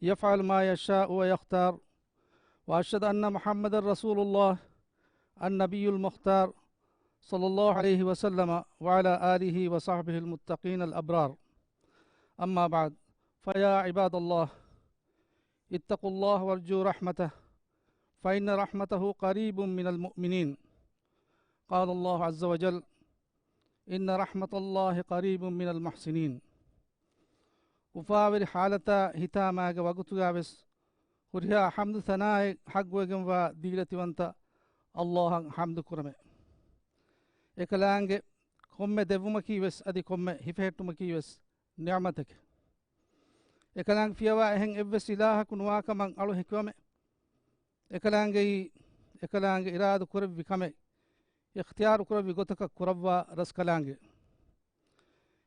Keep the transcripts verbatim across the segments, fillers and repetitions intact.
يفعل ما يشاء ويختار، وأشهد أن محمدا رسول الله النبي المختار، صلى الله عليه وسلم وعلى آله وصحبه المتقين الأبرار. أما بعد، فيا عباد الله، اتقوا الله وارجوا رحمته، فإن رحمته قريب من المؤمنين. قال الله عز وجل: إن رحمة الله قريب من المحسنين. އުފާވެރި ޙާލަތާ ހިތާމައިގެ ވަގުތުގަ ވެސް ހުރިހާ ޙަމްދު ޘަނާއެއް ޙައްޤުވެގެންވާ ދީލަތިވަންތަ ﷲ އަށް ޙަމްދު ކުރަމެ. އެކަލާނގެ ކޮންމެ ދެއްވުމަކީ ވެސް އަދި ކޮންމެ ހިފެހެއްޓުމަކީ ވެސް ނިޢުމަތެކެ. އެކަލާނގެ ފިޔަވާ އެހެން އެއްވެސް އިލާހަކު ނުވާކަމަށް އަޅު ހެކިވަމެ. އެކަލާނގެއީ އެކަލާނގެ އިރާދަ ކުރެއްވި ކަމެއް އިޚްތިޔާރު ކުރެއްވި ގޮތަކަށް ކުރައްވާ ރަސްކަލާނގެ.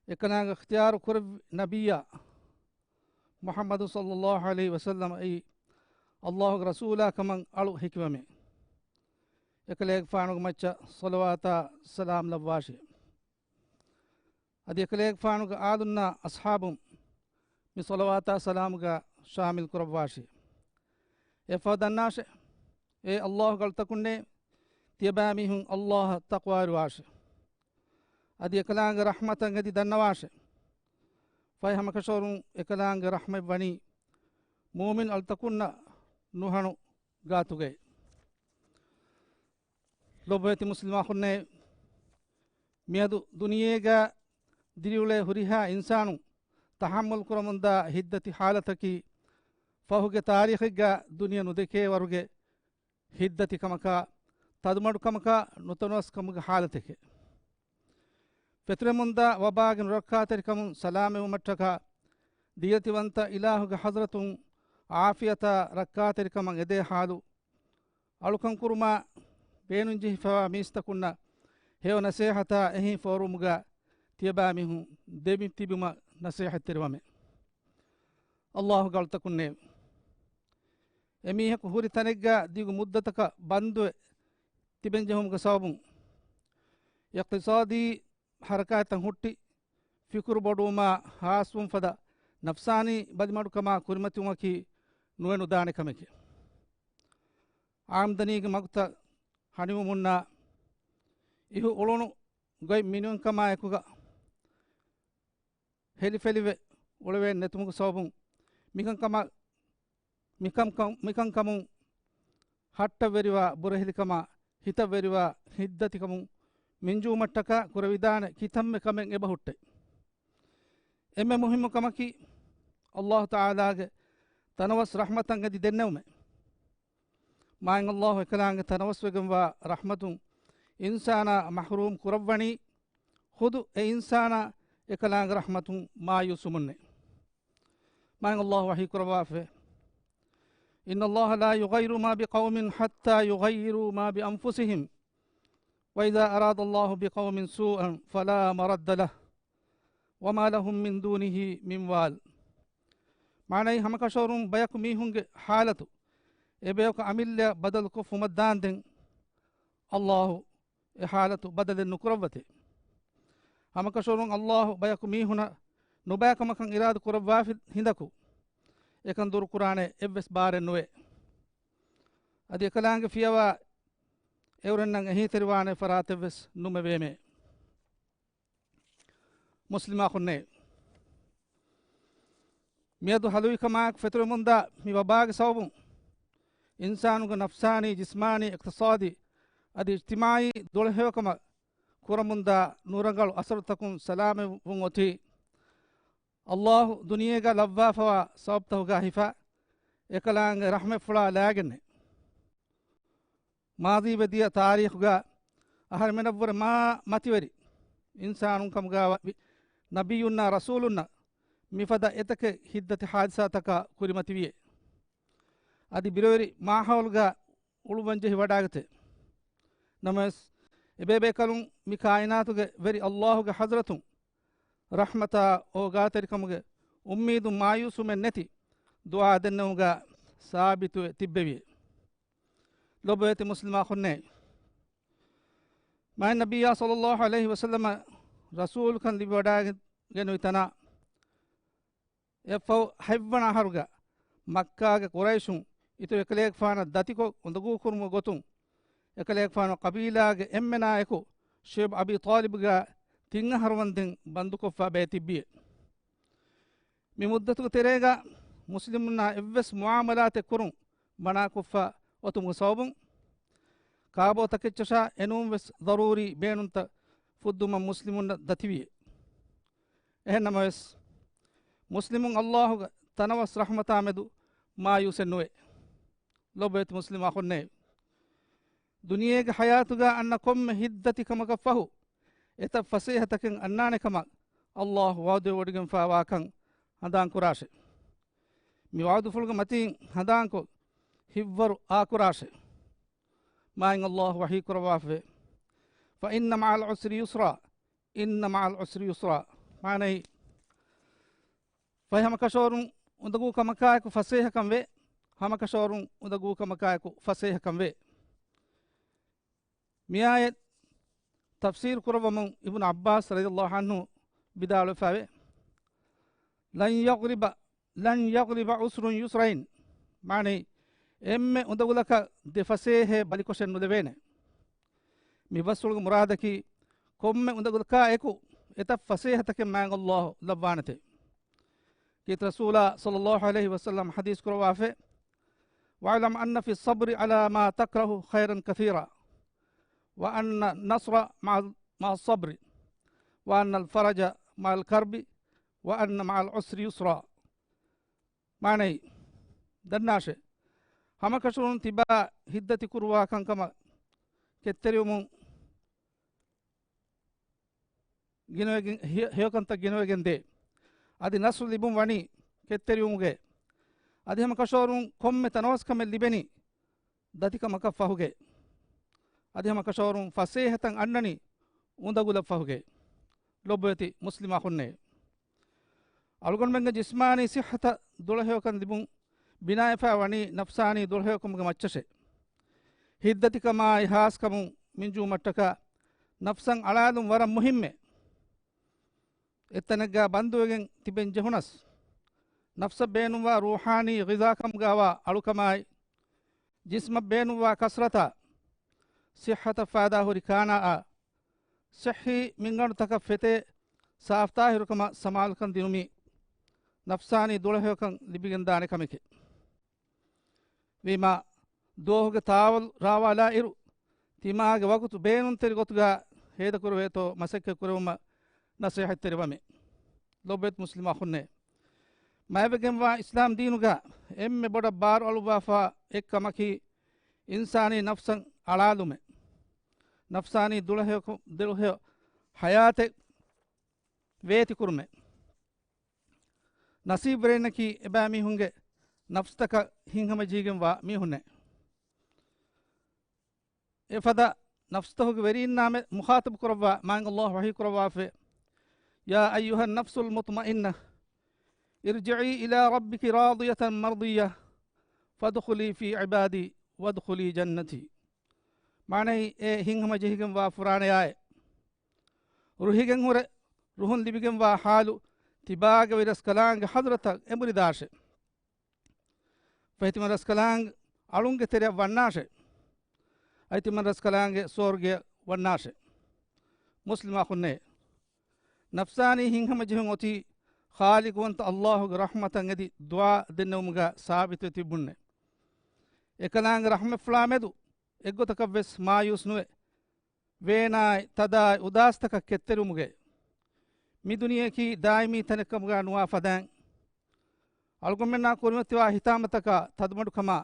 އެކަލާނގެ އިޚްތިޔާރު ކުރެއްވި ނަބިއްޔާ މުޙައްމަދު ޞައްލައްލާހު ޢަލައިހި ވަސައްލަމައީ ﷲގެ ރަސޫލާ ކަމަށް އަޅު ހެކިވަމެ. އެކަލޭގެފާނުގެ މައްޗަށް ޞަލަވާތާ ސަލާމް ލައްވާށި. އަދި އެކަލޭގެފާނުގެ އާލުންނާ އަޞްޙާބުން މި ޞަލަވާތާ ސަލާމުގަ ޝާމިލް ކުރައްވާށި. އެއަށްފަހު ދަންނާށެ، އޭ ﷲގެ އަޅުތަކުންނޭ، ތިޔަބައިމީހުން ﷲއަށް ތަޤްވާވެރިވާށެ. އަދި އެކަލާނގެ ރަޙްމަތަށް އެދި ދަންނަވާށެ. ފަހެ ހަމަކަށަވަރުން އެކަލާނގެ ރަޙްމަތް ވަނީ މުއުމިން އަޅުތަކުންނަށް ނުހަނު ގާތުގައި. ލޮބުވެތި މުސްލިމް އަޚުންނޭ، މިއަދު ދުނިޔޭގަ ދިރިއުޅޭ ހުރިހާ އިންސާނުން ތަޙައްމަލް ކުރަމުންދާ ހިތްދަތި ޙާލަތަކީ، ފަހުގެ ތާރީޚެއްގަ ދުނިޔެ ނުދެކޭ ވަރުގެ ހިތްދަތިކަމަކާ، ތަދުމަޑުކަމަކާ، ނުތަނަވަސްކަމުގެ ޙާލަތެކެ. ފެތުރެމުންދާ ވަބާގެ ނުރައްކާތެރިކަމުން ސަލާމަތްވުމަށްޓަކާ، ދީލަތިވަންތަ އިލާހުގެ ޙަޟްރަތުން ޢާފިޔަތާ ރައްކާތެރިކަމަށް އެދޭ ޙާލު، އަޅުކަން ކުރުމާ ބޭނުންޖެހިފައިވާ މީސްތަކުންނަށް ހެޔޮ ނަސޭހަތާ އެހީ ފޯރުމުގަ ތިޔަބައިމީހުން ދެމި ތިބުމަށް ނަސޭހަތްތެރިވަމެ. ﷲގެ އަޅުތަކުންނޭ، އެމީހަކު ހުރި ތަނެއްގަ ދިގު މުއްދަތަކަށް ބަންދުވެ ތިބެންޖެހުމުގެ ސަބަބުން އިޤްތިޞާދީ ޙަރަކާތްތައް ހުއްޓި، ފިކުރު ބޮޑުވުމާ ހާސްވުން ފަދަ ނަފްސާނީ ބަލިމަޑުކަމާ ކުރިމަތިވުމަކީ ނުވެ ނުދާނެ ކަމެކެ. އާމްދަނީގެ މަގުތައް ހަނިވުމުންނާ އިހު އުޅުނު ގޮތް މިނިވަންކަމާ އެކުގަ ހެލިފެލިވެ އުޅެވޭން ނެތުމުގެ ސަބަބުން މިކަންކަމަށް، މިކަންކަން، މިކަންކަމުން ހައްޓަށްވެރިވާ ބުރަހެލިކަމާ ހިތަށްވެރިވާ ހިތްދަތިކަމުން މިންޖުވުމަށްޓަކާ ކުރެވިދާނެ ކިތަންމެ ކަމެއް އެބަހުއްޓޭ. އެންމެ މުހިއްމު ކަމަކީ، ﷲ ތަޢާލާގެ ތަނަވަސް ރަޙްމަތަށް އެދި ދެންނެވުމެއް. މާތް ﷲ އެކަލާނގެ ތަނަވަސްވެގެންވާ ރަޙްމަތުން އިންސާނާ މަޙްރޫމް ކުރައްވަނީ، ޚުދު އެ އިންސާނާ އެކަލާނގެ ރަޙްމަތުން މާޔޫސްވުމުންނޭ. މާތް ﷲ ވަޙީ ކުރައްވާފައި، إن الله لا يغير ما بقوم حتى يغيروا ما بأنفسهم، وإذا أراد الله بقوم سوءا فلا مرد له، وما لهم من دونه من وال. މާނައީ، ހަމަކަށަވަރުން ބަޔަކު މީހުންގެ ޙާލަތު އެބަޔަކު އަމިއްލައަށް ބަދަލުކޮށްފުމަށްދާންދެން، ﷲ އެ ޙާލަތު ބަދަލެއް ނުކުރައްވަތޭ. ހަމަކަށަވަރުން ﷲ ބަޔަކު މީހުނަށް ނުބައިކަމަކަށް އިރާދަ ކުރައްވާފި ހިނދަކު، އެކަން ދުރުކުރާނެ އެއްވެސް ބާރެއް ނުވޭ. އަދި އެކަލާނގެ ފިޔަވާ އެއުރެންނަށް އެހީތެރިވާނެ ފަރާތެއްވެސް ނުމެވޭމޭ. މުސްލިމް އަޚުންނޭ، މިއަދު ހަލުވިކަމާއެކު ފެތުރެމުންދާ މި ވަބާގެ ސަބަބުން އިންސާނުގެ ނަފްސާނީ، ޖިސްމާނީ، އިޤްތިޞާދީ އަދި އިޖްތިމާޢީ ދުޅަހެޔޮކަމަށް ކުރަމުންދާ ނުރަނގަޅު އަސަރުތަކުން ސަލާމަތްވުން އޮތީ، ﷲ ދުނިޔޭގަ ލައްވާފަވާ ސަބަބުތަކުގަ ހިފާ، އެކަލާނގެ ރަޙްމަތްފުޅާ ލާގެންނޭ. މާޟީވެދިޔަ ތާރީޚުގަ އަހަރެމެނަށްވުރެ މާ މަތިވެރި އިންސާނުން ކަމުގަ ވި ނަބިއްޔުންނާ ރަސޫލުންނަށް މިފަދަ އެތަކެއް ހިތްދަތި ޙާދިސާތަކާ ކުރިމަތިވިޔޭ. އަދި ބިރުވެރި މާހައުލުގަ އުޅުއްވަންޖެހި ވަޑާގަތޭ. ނަމަވެސް، އެބޭބޭކަލުން މި ކާއިނާތުގެ ވެރި ﷲގެ ޙަޟްރަތުން ރަޙްމަތާ އޯގާތެރިކަމުގެ އުއްމީދުން މާޔޫސްވުމެއް ނެތި ދުޢާ ދެންނެވުމުގަ ސާބިތުވެ ތިއްބެވިޔޭ. ލޮބުވެތި މުސްލިމް އަޚުންނޭ، މާތް ނަބިއްޔާ ޞައްލައްލާހު ޢަލައިހި ވަސައްލަމަ ރަސޫލުކަން ލިބިވަޑައިގެން އޮތް ތަނާ އެއަށްފަހު ހަތްވަނަ އަހަރުގަ މައްކާގެ ޤުރައިޝުން އިތުރު އެކަލޭގެފާނަށް ދަތިކޮށް އުނދަގޫކުރުމުގެ ގޮތުން، އެކަލޭގެފާނު ޤަބީލާގެ އެންމެ ނާޔަކު ޝުޢައިބު އަބީ ޠާލިބުގެ ތިން އަހަރުވަންދެން ބަންދުކޮށްފަ ބައެއް ތިއްބިއެވެ. މި މުއްދަތުގެ ތެރޭގަ މުސްލިމުންނާ އެއްވެސް މުޢާމަލާތެއް ކުރުން މަނާކޮށްފަ އޮތުމުގެ ސަބަބުން، ކާބޯތަކެއްޗަށާ އެނޫންވެސް ޟަރޫރީ ބޭނުންތައް ފުއްދުމަށް މުސްލިމުންނަށް ދަތިވިއެވެ. އެހެންނަމަވެސް، މުސްލިމުން ﷲ ގެ ތަނަވަސް ރަޙްމަތާމެދު މާޔޫސެއް ނުވޭ. ލޮބުވެތި މުސްލިމް އަޚުންނޭ! ދުނިޔޭގެ ޙަޔާތުގަ އަންނަ ކޮންމެ ހިތްދަތިކަމަކަށް ފަހު، އެތައް ފަސޭހަތަކެއް އަންނާނެ ކަމަށް ﷲ ވަޢުދުވެވޮޑިގެންފާވާކަން ހަނދާންކުރާށޭ. މި ވަޢުދުފުޅުގެ މަތީން ހަނދާންކޮށް، ހިތްވަރު އާކުރާށޭ. މާތް ﷲ ވަޙީކުރައްވާފައި، فإن مع العسر يسرا، إن مع العسر يسرا. މާނައީ، ފަހެ ހަމަކަށަވަރުން އުނދަގޫ ކަމަކާއެކު ފަސޭހަކަން ވޭ، ހަމަކަށަވަރުން އުނދަގޫ ކަމަކާއެކު ފަސޭހަކަން ވޭ. މި އާޔަތް ތަފްސީރު ކުރައްވަމުން އިބްނު ޢައްބާސް ރަޟިޔަﷲ ޢަންހު ވިދާޅުވެފައިވޭ، لن يغلب، لن يغلب عسر يسرين. މާނައީ، އެންމެ އުނދަގުލަކަށް ދެ ފަސޭހައެއް ބަލިކޮށެއް ނުލެވޭނެ. މި ބަސްފުޅުގެ މުރާދަކީ، ކޮންމެ އުނދަގުލަކާއެކު އެތައް ފަސޭހަތަކެއް މާތް ﷲ ލައްވާނެތޭ. ކީރިތި ރަސޫލާ ޞައްލަﷲ ޢަލައިހި ވަސައްލަމަ ޙަދީޘް ކުރައްވާފައި، واعلم أن في الصبر على ما تكره خيرا كثيرا، وأن النصر مع، مع الصبر، وأن الفرج مع الكرب، وأن مع العسر يسرا. މާނައީ، ދަންނާށޭ، ހަމަކަށަވަރުން ތިބާ ހިތްދަތި ކުރުވާ ކަންކަމަށް ކެތްތެރިވުމުން ގިނަވެގެން، ހެޔޮ، ހެޔޮކަންތައް ގިނަވެގެން ދޭ. އަދި ނަޞްރު ލިބުން ވަނީ ކެތްތެރިވުމުގައި. އަދި ހަމަކަށަވަރުން ކޮންމެ ތަނަވަސްކަމެއް ލިބެނީ ދަތިކަމަކަށް ފަހުގައި. އަދި ހަމަކަށަވަރުން ފަސޭހަތައް އަންނަނީ އުނދަގުލަށް ފަހުގައި. ލޮބުވެތި މުސްލިމް އަޚުންނޭ! އަޅުގަނޑުމެންގެ ޖިސްމާނީ ޞިއްޙަތަށް ދުޅަހެޔޮކަން ލިބުން ބިނާވެފަ ވަނީ ނަފްސާނީ ދުޅަހެޔޮކަމުގެ މައްޗަށޭ. ހިތްދަތިކަމާއި ހާސްކަމުން މިންޖުވުމަށްޓަކާ ނަފްސަށް އަޅާލުން ވަރަށް މުހިއްމޭ. އެއްތަނެއްގަ ބަންދުވެގެން ތިބެން ޖެހުނަސް، ނަފްސަށް ބޭނުންވާ ރޫޙާނީ ޣިޛާ ކަމުގައިވާ އަޅުކަމާއި، ޖިސްމަށް ބޭނުންވާ ކަސްރަތާ، ޞިއްޙަތަށް ފާއިދާ ހުރި ކާނާއާ، ޞިއްޙީ މިންގަނޑުތަކަށް ފެތޭ ސާފްތާހިރުކަމަށް ސަމާލުކަން ދިނުމީ، ނަފްސާނީ ދުޅަހެޔޮކަން ލިބިގެންދާނެ ކަމެކޭ. ވީމާ، ދުވަހުގެ ތާވަލު ރާވާލާއިރު، ތިމާގެ ވަގުތު ބޭނުންތެރި ގޮތުގަ ހޭދަކުރެވޭތޯ މަސައްކަތް ކުރެވުމަށް ނަޞޭޙަތްތެރިވަމޭ. ލޮބުވެތި މުސްލިމް އަޚުންނޭ! މައިވެގެންވާ އިސްލާމް ދީނުގަ އެންމެ ބޮޑަށް ބާރު އަޅުއްވާފާ އެއްކަމަކީ، އިންސާނީ ނަފްސަށް އަޅާލުމޭ. ނަފްސާނީ ދުޅަހެޔޮ، ދުޅަހެޔޮ ޙަޔާތެއް ވޭތިކުރުމޭ. ނަސީބުވެރިންނަކީ އެބައިމީހުންގެ ނަފްސުތަކަށް ހިތްހަމަޖެހިގެންވާ މީހުންނޭ. އެފަދަ ނަފްސުތަކުގެ ވެރީންނާމެ މުޚާޠަބު ކުރައްވާ މާތް ﷲ ވަޙީ ކުރައްވާފައި، يا أيها النفس المطمئنة ارجعي إلى ربك راضية مرضية فادخلي في عبادي وادخلي جنتي. މާނައީ، އޭ ހިތްހަމަޖެހިގެންވާ ފުރާނަޔާއޭ! ރުހިގެން ހުރެ، ރުހުން ލިބިގެންވާ ޙާލު ތިބާގެ ވެރިރަސްކަލާނގެ ޙަޟްރަތަށް އެނބުރިދާށޭ. ފަހެ ތިމަން ރަސްކަލާނގެ އަޅުންގެ ތެރެއަށް ވަންނާށޭ. އަދި ތިމަން ރަސްކަލާނގެ ސުވަރުގެއަށް ވަންނާށޭ. މުސްލިމް އަޚުންނޭ! ނަފްސާނީ ހިތްހަމަޖެހުން އޮތީ ޚާލިޤުވަންތަ ﷲ ގެ ރަޙްމަތަށް އެދި ދުޢާ ދެންނެވުމުގަ ސާބިތުވެ ތިބުންނޭ. އެކަލާނގެ ރަޙްމަތްފުޅާ މެދު އެއްގޮތަކަށްވެސް މާޔޫސް ނުވެ، ވޭނާއި ތަދާއި އުދާސްތަކަށް ކެތްތެރިވުމުގައި. މި ދުނިޔެއަކީ ދާއިމީ ތަނެއްކަމުގަ ނުވާ ފަދައިން، އަޅުގަނޑުމެންނާ ކުރިމަތިވާ ހިތާމަތަކާ ތަދުމަޑުކަމާ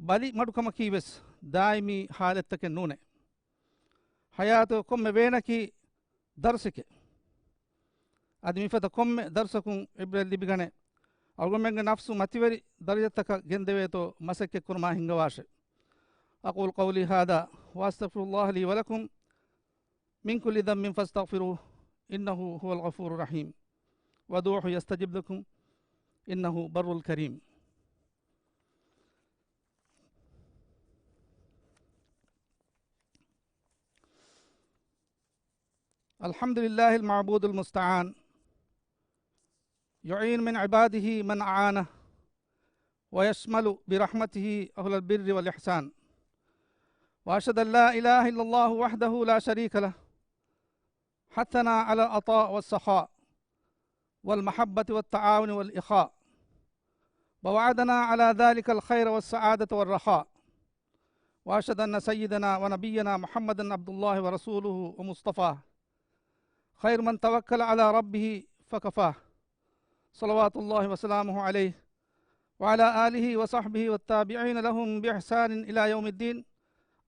ބަލިމަޑުކަމަކީވެސް ދާއިމީ ޙާލަތްތަކެއް ނޫނޭ. ޙަޔާތުގެ ކޮންމެ ވޭނަކީ ދަރުސެކޭ. އަދި މިފަދަ ކޮންމެ ދަރުސަކުން ޢިބްރަތް ލިބިގަނެ، އަޅުގަނޑުމެންގެ ނަފްސު މަތިވެރި ދަރަޖަތަކަށް ގެންދެވޭތޯ މަސައްކަތް ކުރުމާ ހިންގަވާށޭ. أقول قولي هذا وأستغفر الله لي ولكم من كل ذنب فاستغفروه إنه هو الغفور الرحيم وادعوه يستجب لكم إنه بر كريم. الحمد لله المعبود المستعان، يعين من عباده من أعانه، ويشمل برحمته أهل البر والإحسان. وأشهد أن لا إله إلا الله وحده لا شريك له، حثنا على العطاء والسخاء والمحبة والتعاون والإخاء، ووعدنا على ذلك الخير والسعادة والرخاء. وأشهد أن سيدنا ونبينا محمدا عبد الله ورسوله ومصطفاه، خير من توكل على ربه فكفاه، صلوات الله وسلامه عليه وعلى آله وصحبه والتابعين لهم بإحسان إلى يوم الدين.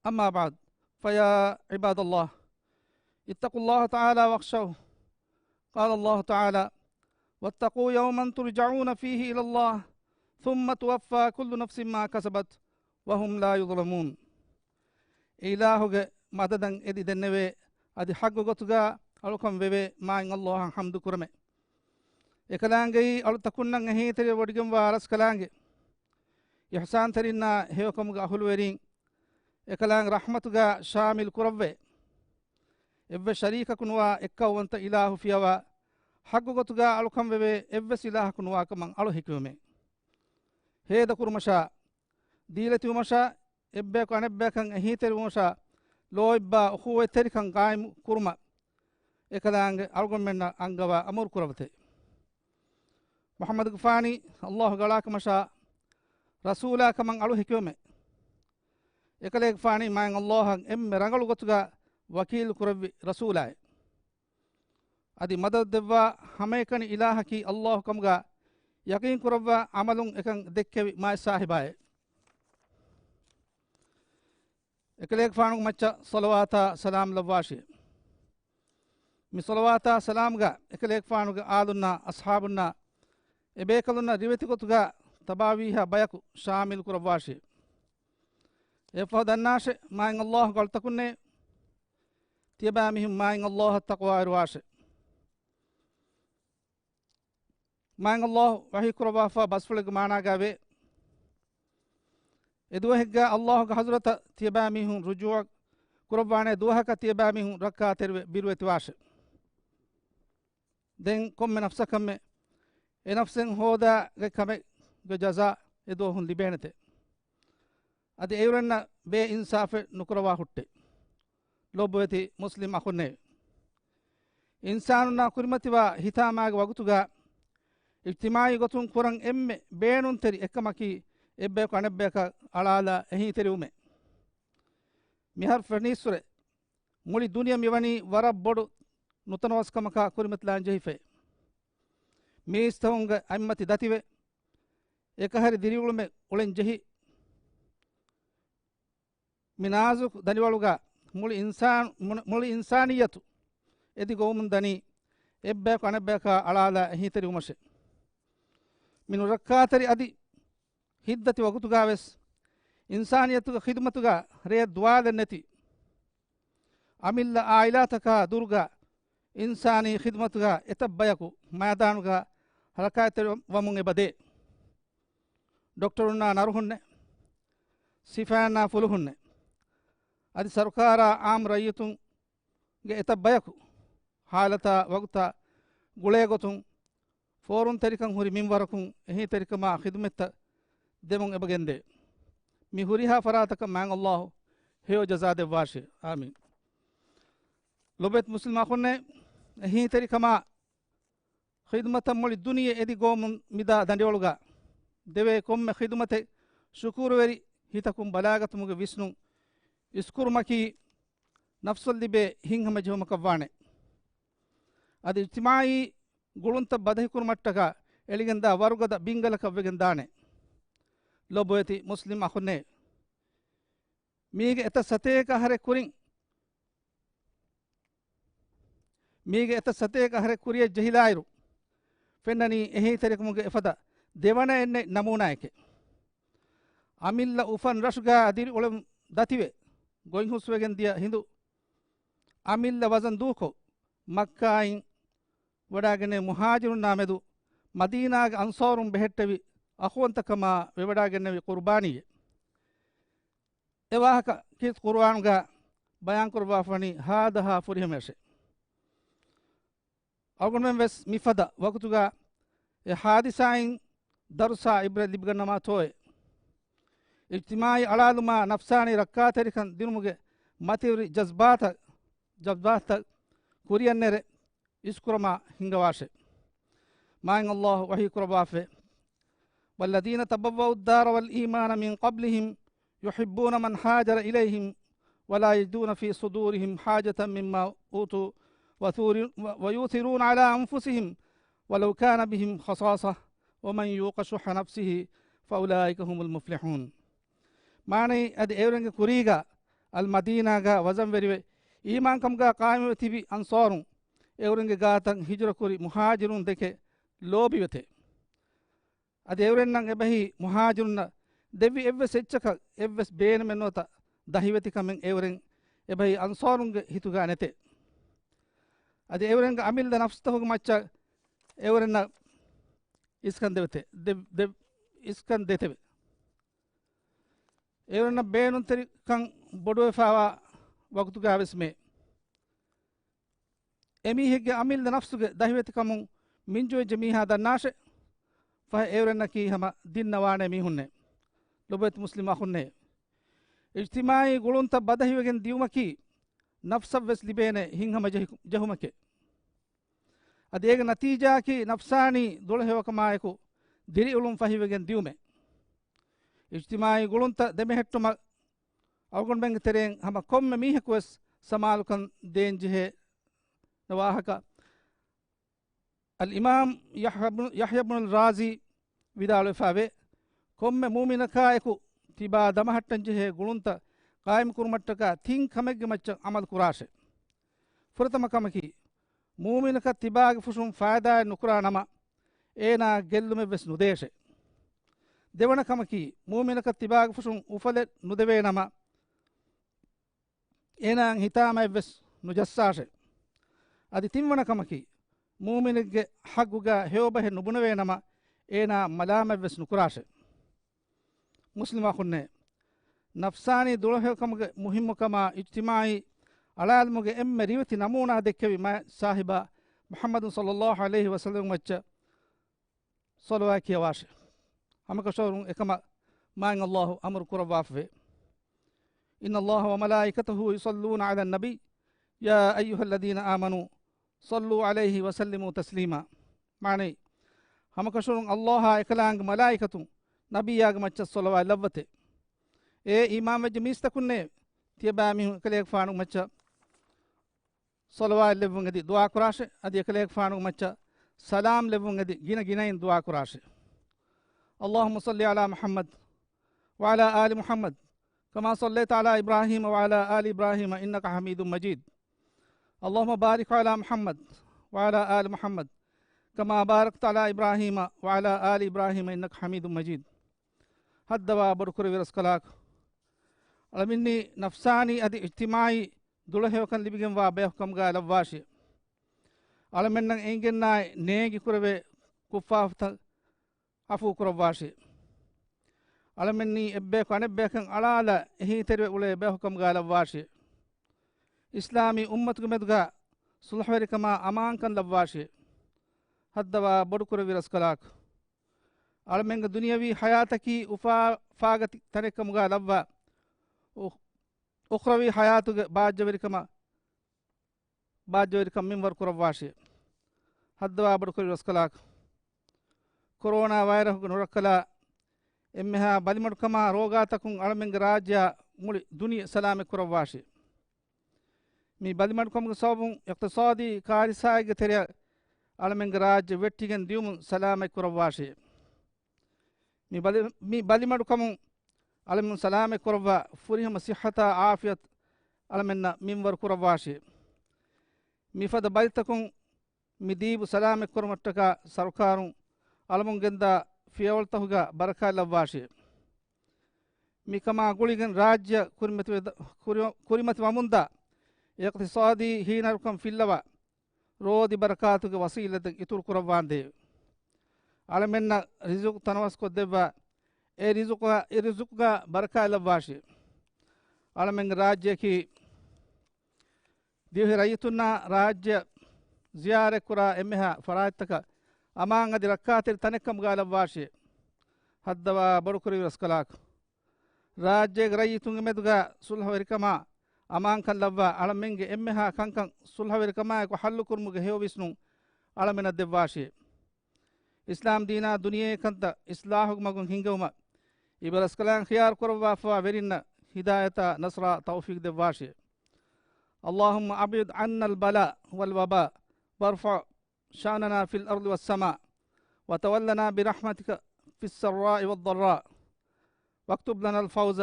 أما بعد، فيا عباد الله، اتقوا الله تعالى واخشوه. قال الله تعالى: واتقوا يوما ترجعون فيه إلى الله ثم توفى كل نفس ما كسبت وهم لا يظلمون. އެ އިލާހުގެ މަދަދަށް އެދި ދެންނެވޭ، އަދި ޙައްޤު ގޮތުގަ އަޅުކަން ވެވޭ މާތް ﷲ އަށް ޙަމްދު ކުރަމޭ. އެކަލާނގެއީ އަޅުތަކުންނަށް އެހީތެރިވެވޮޑިގެންވާ ރަސްކަލާނގެ. އިޙްސާންތެރިންނާ ހެޔޮކަމުގެ އަހުލުވެރީން އެކަލާނގެ ރަޙްމަތުގަ ޝާމިލް ކުރައްވައޭ. އެއްވެސް ޝަރީކަކު ނުވާ އެއްކައުވަންތަ އިލާހު ފިޔަވާ، ޙައްޤު ގޮތުގަ އަޅުކަން ވެވޭ އެއްވެސް އިލާހަކު ނުވާކަމަށް އަޅު ހެކިވުމޭ. ހޭދަކުރުމަށާ، ދީލަތިވުމަށާ، އެއްބަޔަކު އަނެއްބަޔަކަށް އެހީތެރިވުމަށާ، ލޯތްބާ އުޚޫވަތްތެރިކަން ޤާއިމު ކުރުމަށް އެކަލާނގެ އަޅުގަނޑުމެންނަށް އަންގަވާ އަމުރު ކުރައްވަތޭ. މުޙައްމަދުގެފާނީ ﷲގެ އަޅާކަމަށާ، ރަސޫލާ ކަމަށް އަޅު ހެކިވުމޭ. އެކަލޭގެފާނީ މާތް ﷲ އަށް އެންމެ ރަނގަޅު ގޮތުގަ ވަކީލު ކުރެއްވި ރަސޫލާއޭ. އަދި މަދަދު ދެއްވާ ހަމައެކަނި އިލާހަކީ ﷲ ކަމުގަ ޔަޤީން ކުރައްވާ ޢަމަލުން އެކަން ދެއްކެވި މާތް ޞާޙިބާއޭ. އެކަލޭގެފާނުގެ މައްޗަށް ޞަލަވާތާ ސަލާމް ލައްވާށި. މި ޞަލަވާތާ ސަލާމްގަ އެކަލޭގެފާނުގެ އާލުންނާ އަޞްޙާބުންނާ އެބޭކަލުންނަށް ރިވެތި ގޮތުގަ ތަބާވީހާ ބަޔަކު ޝާމިލް ކުރައްވާށި. އެއަށްފަހު ދަންނާށެ، މާތް ﷲ އަށް އަޅުތަކުންނޭ ތިޔަބައިމީހުން މާތް ﷲ އަށް ތަޤްވާވެރިވާށެ. މާތް ﷲ ވަޙީ ކުރައްވާފާ ބަސްފުޅެއްގެ މާނާގައިވޭ، އެދުވަހެއްގަ ﷲގެ ޙަޟްރަތަށް ތިޔަބައިމީހުން ރުޖޫޢަ ކުރައްވާނެ ދުވަހަކަށް ތިޔަބައިމީހުން ރައްކާތެރިވެ ބިރުވެތިވާށެ. ދެން ކޮންމެ ނަފްސަކަށްމެ އެ ނަފްސެއް ހޯދާގަތް ކަމެއްގެ ޖަޒާ އެދުވަހުން ލިބޭނެތެ. އަދި އެއުރެންނަށް ބޭއިންސާފެއް ނުކުރައްވާ ހުއްޓޭ. ލޮބުވެތި މުސްލިމް އަޚުންނޭ، އިންސާނުންނާ ކުރިމަތިވާ ހިތާމާގެ ވަގުތުގަ އިޖްތިމާޢީ ގޮތުން ކުރަން އެންމެ ބޭނުންތެރި އެއްކަމަކީ އެއްބަޔަކު އަނެއްބަޔަކަށް އަޅާލާ އެހީތެރިވުމޭ. މިހާރު ފެނީއްސުރެ މުޅި ދުނިޔެ މިވަނީ ވަރަށް ބޮޑު ނުތަނަވަސްކަމަކާ ކުރިމަތިލާން ޖެހިފައި. މީސްތަކުންގެ އަތްމަތި ދަތިވެ، އެކަހެރި ދިރިއުޅުމެއް އުޅެން ޖެހި، މި ނާޒުކު ދަނޑިވަޅުގަ މުޅި އިންސާން-، މު-، މުޅި އިންސާނިއްޔަތު އެދި ގޮވަމުން ދަނީ އެއްބަޔަކު އަނެއްބަޔަކާ އަޅާލާ އެހީތެރިވުމަށެ. މި ނުރައްކާތެރި އަދި ހިތްދަތި ވަގުތުގަވެސް އިންސާނިއްޔަތުގެ ޚިދުމަތުގަ ރެޔަށް ދުވާލެއް ނެތި، އަމިއްލަ އާއިލާތަކާ ދުރުގަ އިންސާނީ ޚިދުމަތުގަ އެތައް ބަޔަކު މައިދާނުގަ ހަރަކާތްތެރިވަމުން އެބަދޭ. ޑޮކްޓަރުންނާ ނަރުހުންނެއް، ސިފައިންނާ ފުލުހުންނެއް، އަދި ސަރުކާރާ އާއްމު ރައްޔިތުންގެ އެތައް ބަޔަކު ހާލަތާ ވަގުތާ ގުޅޭގޮތުން ފޯރުންތެރިކަން ހުރި މިންވަރަކުން އެހީތެރިކަމާ ޚިދުމަތްތައް ދެމުން އެބަގެންދޭ. މި ހުރިހާ ފަރާތަކަށް މާތް ﷲ ހެޔޮ ޖަޒާ ދެއްވާށި. އާމީން. ލޮބުވެތި މުސްލިމް އަޚުންނޭ، އެހީތެރިކަމާ ޚިދުމަތަށް މުޅި ދުނިޔެ އެދި ގޮވަމުން މިދާ ދަނޑިވަޅުގަ ދެވޭ ކޮންމެ ޚިދުމަތެއް ޝުކުރުވެރި ހިތަކުން ބަލާގަތުމުގެ ވިސްނުން އިސްކުރުމަކީ ނަފްސަށް ލިބޭ ހިތްހަމަޖެހުމަކަށްވާނެ. އަދި އިޖްތިމާޢީ ގުޅުންތައް ބަދަހިކުރުމަށްޓަކާ އެޅިގެންދާ ވަރުގަދަ ބިންގަލަކަށް ވެގެން ދާނެ. ލޮބުވެތި މުސްލިމް އަޚުންނޭ، މީގެ އެތައް ސަތޭކަ އަހަރެއް ކުރިން، މީގެ އެތައް ސަތޭކަ އަހަރެއް ކުރިޔަށް ޖެހިލާއިރު، ފެންނަނީ އެހީތެރިކަމުގެ އެފަދަ ދެވަނައެއް ނެތް ނަމޫނާއެކޭ. އަމިއްލަ އުފަން ރަށުގަ ދިރިއުޅެމުން ދަތިވެ، ގޮތްހުސްވެގެން ދިޔަ ހިނދު އަމިއްލަ ވަޒަން ދޫކޮށް، މައްކާއިން ވަޑާގެންނެވި މުހާޖިރުންނާ މެދު މަދީނާގެ އަންޞާރުން ބެހެއްޓެވި އަޚުވަންތަކަމާ ވެވަޑާގެންނެވި ޤުރުބާނީއެއް. އެ ވާހަކަ ކީރިތި ޤުރުއާނުގަ ބަޔާންކުރައްވާފަވަނީ ހާދަހާ ފުރިހަމަޔަށޭ. އަޅުގަނޑުމެން ވެސް މިފަދަ ވަގުތުގަ އެ ހާދިސާއިން ދަރުސާ އިބްރަތް ލިބިގަންނަވާތޯއޭ؟ އިޖްތިމާޢީ އަޅާލުމާ ނަފްސާނީ ރައްކާތެރިކަން ދިނުމުގެ މަތިވެރި ޖަޒްބާތައް، ޖަޒްބާތައް ކުރިއަށްނެރެ އިސްކުރަމާ ހިންގަވާށެ. މާތް ﷲ ވަޙީ ކުރައްވާފައި، والذين تبوأوا الدار والإيمان من قبلهم يحبون من هاجر إليهم ولا يجدون في صدورهم حاجة مما أوتوا وثور-، و-، ويؤثرون على أنفسهم ولو كان بهم خصاصة ومن يوق شح نفسه فأولئك هم المفلحون. މާނައީ، އަދި އެއުރެންގެ ކުރީގަ އަލްމަދީނާގަ ވަޒަންވެރިވެ، އީމާންކަމުގަ ޤާއިމުވެ ތިބި އަންޞާރުން، އެއުރެންގެ ގާތަށް ހިޖުރަކުރި މުހާޖިރުން ދެކެ ލޯބިވެތެ. އަދި އެއުރެންނަށް އެބަހީ މުހާޖިރުންނަށް ދެއްވި އެއްވެސް އެއްޗަކަށް އެއްވެސް ބޭނުމެއް ނުވަތަ ދަހިވެތިކަމެއް އެއުރެން އެބަހީ އަންޞާރުންގެ ހިތުގަ ނެތެ. އަދި އެއުރެންގެ އަމިއްލަ ނަފްސުތަކުގެ މައްޗަށް އެއުރެންނަށް އިސްކަން ދެވެތެ، ދެ-، ދެ-، އިސްކަން ދެތެވެ. އެއުރެންނަށް ބޭނުންތެރިކަން ބޮޑުވެފައިވާ ވަގުތުގަ ވެސް މޭ. އެމީހެއްގެ އަމިއްލަ ނަފްސުގެ ދަހިވެތިކަމުން މިންޖުވެއްޖެ މީހާ ދަންނާށެ. ފަހެ އެއުރެންނަކީ ހަމަ ދިންނަވާނެ މީހުންނޭ. ލޮބުވެތި މުސްލިމް އަޚުންނޭ. އިޖްތިމާޢީ ގުޅުންތައް ބަދަހިވެގެން ދިޔުމަކީ ނަފްސަށްވެސް ލިބޭނެ ހިތްހަމަޖެހި-، ޖެހުމެކޭ. އަދި އޭގެ ނަތީޖާއަކީ ނަފްސާނީ ދުޅަހެޔޮކަމާއެކު ދިރިއުޅުން ފަހިވެގެން ދިޔުމޭ. އިޖްތިމާޢީ ގުޅުންތައް ދެމެހެއްޓުމަށް އަޅުގަނޑުމެންގެ ތެރެއިން ހަމަ ކޮންމެ މީހަކުވެސް ސަމާލުކަން ދޭންޖެހޭ ވާހަކަ. އަލްއިމާމް ޔަޙްޔަ ބުނު، ޔަޙްޔަ ބުނުލް ރާޒީ ވިދާޅުވެފައިވޭ، ކޮންމެ މޫމިނަކާއެކު ތިބާ ދަމަހައްޓަންޖެހޭ ގުޅުންތައް ޤާއިމުކުރުމަށްޓަކާ ތިން ކަމެއްގެ މައްޗަށް ޢަމަލު ކުރާށެ. ފުރަތަމަ ކަމަކީ، މޫމިނަކަށް ތިބާގެ ފުށުން ފައިދާއެއް ނުކުރާ ނަމަ، އޭނާ ގެއްލުމެއްވެސް ނުދޭށެ. ދެވަނަ ކަމަކީ، މޫމިނަކަށް ތިބާގެ ފުށުން އުފަލެއް ނުދެވޭ ނަމަ، އޭނާއަށް ހިތާމައެއްވެސް ނުޖައްސާށެ. އަދި ތިންވަނަ ކަމަކީ، މޫމިނެއްގެ ޙައްޤުގަ ހެޔޮބަހެއް ނުބުނެވޭ ނަމަ، އޭނާ މަލާމަތްވެސް ނުކުރާށެ. މުސްލިމް އަޚުންނޭ، ނަފްސާނީ ދުޅަހެޔޮކަމުގެ މުހިއްމުކަމާ އިޖްތިމާޢީ އަޅާލުމުގެ އެންމެ ރިވެތި ނަމޫނާ ދެއްކެވި މާތް ސާހިބާ މުޙައްމަދު ޞައްލައްލާހު ޢަލައިހި ވަސައްލަމް މައްޗަށް ޞަލަވާތް ކިޔަވާށެ. ހަމަކަށަވަރުން އެކަމަށް މާތް ﷲ އަމުރު ކުރައްވާފަވޭ. إن الله وملائكته يصلون على النبي يا أيها الذين آمنوا صلوا عليه وسلموا تسليما. މާނައީ، ހަމަކަށަވަރުން ﷲ އާ އެކަލާނގެ މަލާއިކަތުން ނަބިއްޔާގެ މައްޗަށް ޞަލަވާތް ލައްވަތެ. އޭ އީމާންވެއްޖެ މީސްތަކުންނޭ، ތިޔަބައިމީހުން އެކަލޭގެފާނުގެ މައްޗަށް ޞަލަވާތް ލެއްވުން އެދި ދުޢާ ކުރާށެ. އަދި އެކަލޭގެފާނުގެ މައްޗަށް ސަލާމް ލެއްވުން އެދި ގިނަ ގިނައިން ދުޢާ ކުރާށެ. اللهم صل على محمد وعلى آل محمد كما صليت على إبراهيم وعلى آل إبراهيم إنك حميد مجيد. اللهم بارك على محمد وعلى آل محمد كما باركت على إبراهيم وعلى آل إبراهيم إنك حميد مجيد. ހައްދަވާ ބޮޑުކުރެއްވި ރަސްކަލާކޮ، އަޅަމެންނީ ނަފްސާނީ އަދި އިޖްތިމާޢީ ދުޅަހެޔޮކަން ލިބިގެންވާ ބަޔަކު ކަމުގަ ލައްވާށި. އަޅަމެންނަށް އެނގެންނާއި ނޭނގި ކުރެވޭ ކުށްފާފަތައް ޢަފޫ ކުރައްވާށި. އަޅަމެންނީ އެއްބަޔަކު އަނެއްބަޔަކަށް އަޅާލާ އެހީތެރިވެ އުޅޭ ބަޔަކު ކަމުގަ ލައްވާށި. އިސްލާމީ އުއްމަތުގެ މެދުގަ ޞުލްޙުވެރިކަމާ އަމާންކަން ލައްވާށި. ހައްދަވާ ބޮޑުކުރެއްވި ރަސްކަލާކޮ، އަޅަމެންގެ ދުނިޔަވީ ޙަޔާތަކީ އުފާ، އުފާގަތި ތަނެއް ކަމުގަ ލައްވާ، އު-، އުޚްރަވީ ޙަޔާތުގެ ބާއްޖަވެރިކަމަށް ބާއްޖަވެރިކަން މިންވަރު ކުރައްވާށި. ހައްދަވާ ބޮޑުކުރި ރަސްކަލާކޮ، ކޮރޯނާ ވައިރަހުގެ ނުރައްކަލާ އެންމެހާ ބަލިމަޑުކަމާ ރޯގާތަކުން އަޅަމެންގެ ރާއްޖެއާ މުޅި ދުނިޔެ ސަލާމަތް ކުރައްވާށި. މި ބަލިމަޑުކަމުގެ ސަބަބުން އިޤްތިޞާދީ ކާރިސާއެއްގެ ތެރެއަށް އަޅަމެންގެ ރާއްޖެ ވެއްޓިގެން ދިޔުމުން ސަލާމަތް ކުރައްވާށި. މި ބަލި-، މި ބަލިމަޑުކަމުން އަޅަމެން ސަލާމަތް ކުރައްވާ ފުރިހަމަ ޞިއްޙަތާ ޢާފިޔަތު އަޅަމެންނަށް މިންވަރު ކުރައްވާށި. މިފަދަ ބަލިތަކުން މި ދީބު ސަލާމަތް ކުރުމަށްޓަކާ ސަރުކާރުން އަޅަމުން ގެންދާ ފިޔަވަޅުތަކުގަ ބަރަކާތް ލައްވާށި. މިކަމާ ގުޅިގެން ރާއްޖެއަށް ކުރިމަތިވެ-، ކުރި-، ކުރިމަތިވަމުންދާ އިޤްތިޞާދީ ހީނަރުކަން ފިއްލަވާ، ރޯދި ބަރަކާތުގެ ވަސީލަތް އިތުރު ކުރައްވާނދޭވެ. އަޅަމެންނަށް ރިޒުޤު ތަނަވަސްކޮށްދެއްވާ، އެ ރިޒުޤާ، އެ ރިޒުޤުގަ ބަރަކާތް ލައްވާށި. އަޅަމެންގެ ރާއްޖެއަކީ ދިވެހި ރައްޔިތުންނާ ރާއްޖެ ޒިޔާރަތްކުރާ އެންމެހާ ފަރާތްތަކަށް އަމާން އަދި ރައްކާތެރި ތަނެއްކަމުގަ ލައްވާށި. ހައްދަވާ ބޮޑުކުރެއްވި ރަސްކަލާކޮ، ރާއްޖޭގެ ރައްޔިތުންގެ މެދުގަ ސުލްހަވެރިކަމާ އަމާންކަން ލައްވާ، އަޅަމެންގެ އެންމެހާ ކަންކަން ސުލްހަވެރިކަމާއެކު ޙައްލުކުރުމުގެ ހެޔޮ ވިސްނުން އަޅަމެނަށް ދެއްވާށި. އިސްލާމް ދީނާ ދުނިޔެ ކަންތައް އިސްލާހުގެ މަގުން ހިންގެވުމަށް އިބަރަސްކަލާނގެ ޚިޔާރު ކުރައްވާފަވާ ވެރިންނަށް ހިދާޔަތާ ނަޞްރާ ތައުފީޤް ދެއްވާށި. اللهم أبعد عنا البلاء والوباء وارفع شأننا في الأرض والسماء وتولنا برحمتك في السراء والضراء واكتب لنا الفوز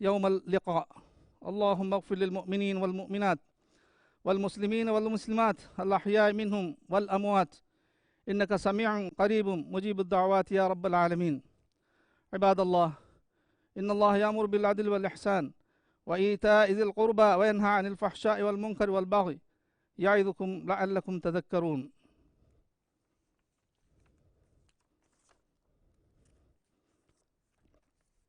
يوم اللقاء. اللهم اغفر للمؤمنين والمؤمنات والمسلمين والمسلمات الأحياء منهم والأموات إنك سميع قريب مجيب الدعوات يا رب العالمين. عباد الله، إن الله يأمر بالعدل والإحسان وإيتاء ذي القربى وينهى عن الفحشاء والمنكر والبغي يعظكم لعلكم تذكرون.